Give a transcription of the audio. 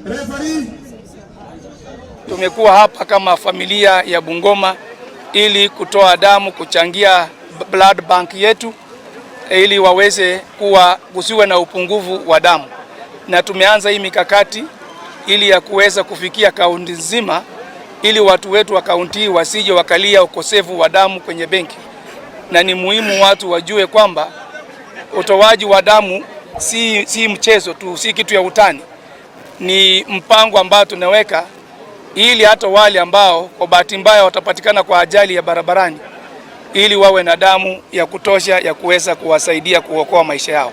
Referee. Tumekuwa hapa kama familia ya Bungoma ili kutoa damu, kuchangia blood bank yetu ili waweze kuwa kusiwe na upungufu wa damu, na tumeanza hii mikakati ili ya kuweza kufikia kaunti nzima, ili watu wetu wa kaunti hii wasije wakalia ukosefu wa damu kwenye benki. Na ni muhimu watu wajue kwamba utoaji wa damu si mchezo tu, si kitu ya utani, ni mpango ambao tunaweka ili hata wale ambao kwa bahati mbaya watapatikana kwa ajali ya barabarani, ili wawe na damu ya kutosha ya kuweza kuwasaidia kuokoa maisha yao.